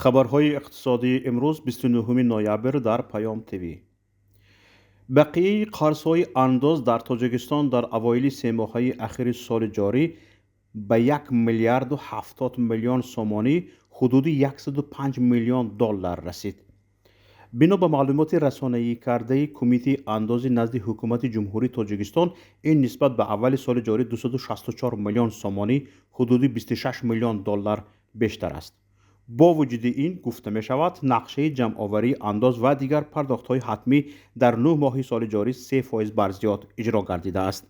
Хабарҳои иқтисодии имрӯз, 29 ноябр, дар Паём ТВ. Бақияи қарзҳои андоз дар Тоҷикистон дар аввоили семоҳаи ахири соли ҷорӣ ба 1 миллиарду 70 миллион сомонӣ, ҳудуди 105 миллион доллар расид. Бино ба маълумоти расонаӣ кардаи Кумитаи андози назди Ҳукумати Ҷумҳурии Тоҷикистон, ин нисбат ба аввали соли ҷорӣ 264 миллион сомонӣ, ҳудуди 26 миллион доллар бештар аст. Бо вуҷуди ин, гуфта мешавад, нақшаи ҷамъоварии андоз ва дигар пардохтҳои ҳатмӣ дар 9 моҳи соли ҷорӣ 3% барзиёд иҷро гардидааст.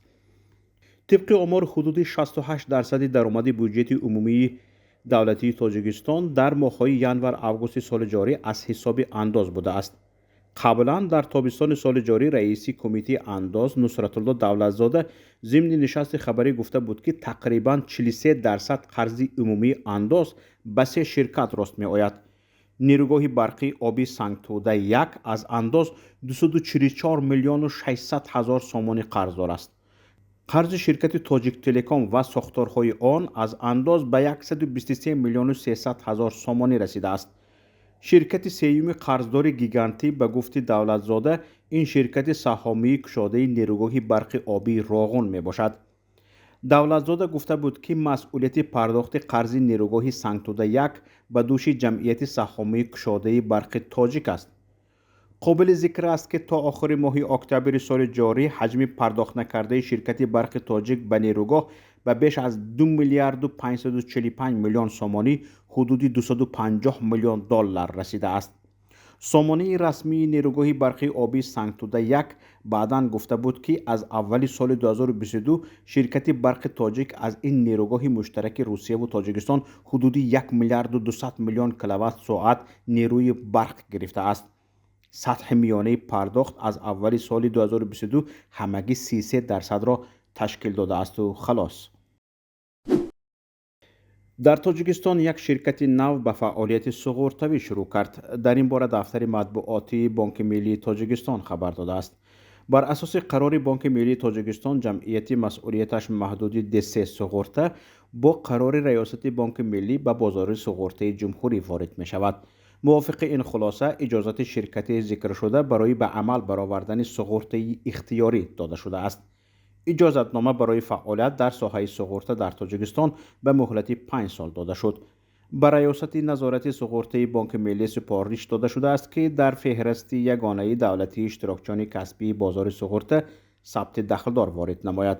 Тибқи омор, ҳудуди 68 дарсади даромади буҷети умумии давлатии Тоҷикистон дар моҳҳои январ-августи соли ҷорӣ аз ҳисоби андоз будааст. Қаблан дар тобистони соли ҷорӣ раиси Кумитаи андоз Нусратулло Давлатзода зимни нишасти хабарӣ гуфта буд, ки тақрибан 43% қарзи умумии андоз ба се ширкат рост меояд. Нерӯгоҳи барқии обии Сангтӯда 1 аз андоз 244 миллиону 600 ҳазор сомонӣ қарздор аст. Қарзи ширкати Тоҷиктелеком ва сохторҳои он аз андоз ба 123 миллиону 300 ҳазор сомонӣ расидааст. Ширкати сеюми қарздори гигантӣ, ба гуфти Давлатзода, ин ширкати саҳомии кушодаи нерӯгоҳи барқи обии Роғун мебошад. Давлатзода гуфта буд, ки масъулияти пардохти қарзи нерӯгоҳи Сангтӯда 1 ба дӯши ҷамъияти саҳомии кушодаи Барқи Тоҷик аст. Қобили зикр аст, ки то охири моҳи октябри соли ҷорӣ ҳаҷми пардохтнакардаи ширкати Барқи Тоҷик ба нерӯгоҳ ба беш аз 2 миллиарду 545 миллион сомонӣ, ҳудуди 250 миллион доллар расидааст. Сомонаи расмии нерӯгоҳи барқии обии Сангтӯда 1 баъдан гуфта буд, ки аз аввали соли 2022 ширкати Барқи Тоҷик аз ин нерӯгоҳи муштараки Русияву Тоҷикистон ҳудуди 1 миллиарду 200 миллион киловатт соат нерӯи барқ гирифтааст. Сатҳи миёнаи пардохт аз аввали соли 2022 ҳамагӣ 33 дарсадро ташкил додаасту халос. Дар Тоҷикистон як ширкати нав ба фаъолияти суғуртавӣ шурӯъ кард. Дар ин бора дафтари матбуотии Бонки миллии Тоҷикистон хабар додааст. Бар асоси қарори Бонки миллии Тоҷикистон, ҷамъияти масъулияташ маҳдуди Десе Суғурта бо қарори раёсати Бонки Миллӣ ба бозори суғуртаи ҷумҳурӣ ворид мешавад. Мувофиқи ин хулоса, иҷозати ширкати зикршуда барои ба амал баровардани суғуртаи ихтиёрӣ дода шудааст. Иҷозатнома барои фаъолият дар соҳаи суғурта дар Тоҷикистон ба муҳлати 5 сол дода шуд. Ба Раёсати назорати суғуртаи Бонки Миллӣ супориш дода шудааст, ки дар феҳристи ягонаи давлатии иштирокчиёни касбии бозори суғурта сабти дахлдор ворид намояд.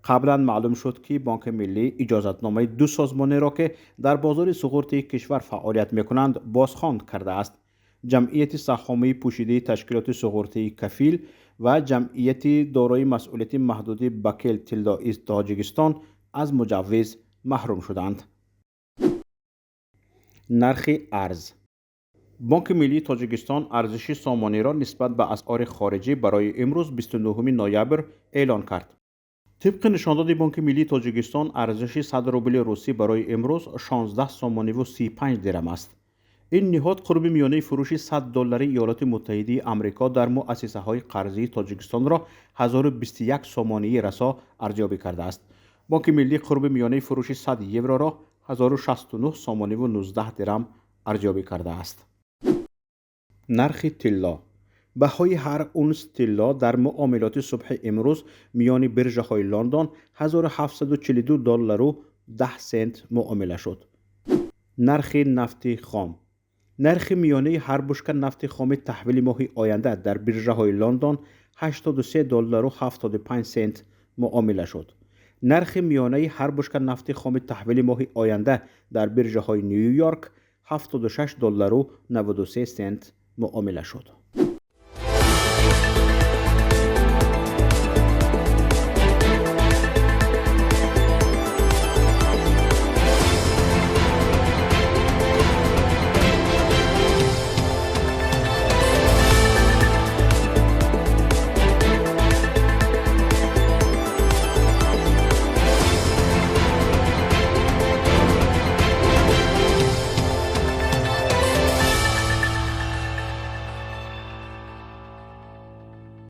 Қаблан маълум шуд, ки Бонки Миллӣ иҷозатномаи ду созмонеро, ки дар бозори суғуртаи кишвар фаъолият мекунанд, бозхонд кардааст. Ҷамъияти саҳомии пӯшидаи ташкилоти суғуртаи Кафил ва ҷамъияти дорои масъулияти маҳдуди Бакел Тиллои Тоҷикистон аз муҷаввиз маҳрум шуданд. Нархи арз. Бонки миллии Тоҷикистон арзиши сомониро нисбат ба асъори хориҷӣ барои имрӯз, 29 ноябр, эълон кард. Тибқи нишондоди Бонки миллии Тоҷикистон, арзиши 100 рубли русӣ барои имрӯз 16 сомониву 35 дирам аст. Ин ниҳод қурби миёнаи фурӯши 100 доллари Иёлоти Муттаҳидии Амрико дар муассисаҳои қарзии Тоҷикистонро 1021 сомонии расо арзёбӣ кардааст. Бонки Миллӣ қурби миёнаи фурӯши 100 евроро 1069 сомониву 19 дирам арзёбӣ кардааст. Нархи тилло. Баҳои ҳар унс тилло дар муомилоти субҳи имрӯз миёни биржаҳои Лондон 1742 доллару 10 сент муомила шуд. Нархи нафти хом. Нархи миёнаи ҳар бушка нафти хоми таҳвили моҳи оянда дар биржаҳои Лондон 83 доллару 75 сент муомила шуд. Нархи миёнаи ҳар бушка нафти хоми таҳвили моҳи оянда дар биржаҳои Ню Йорк 76 доллару 93 сент муомила шуд.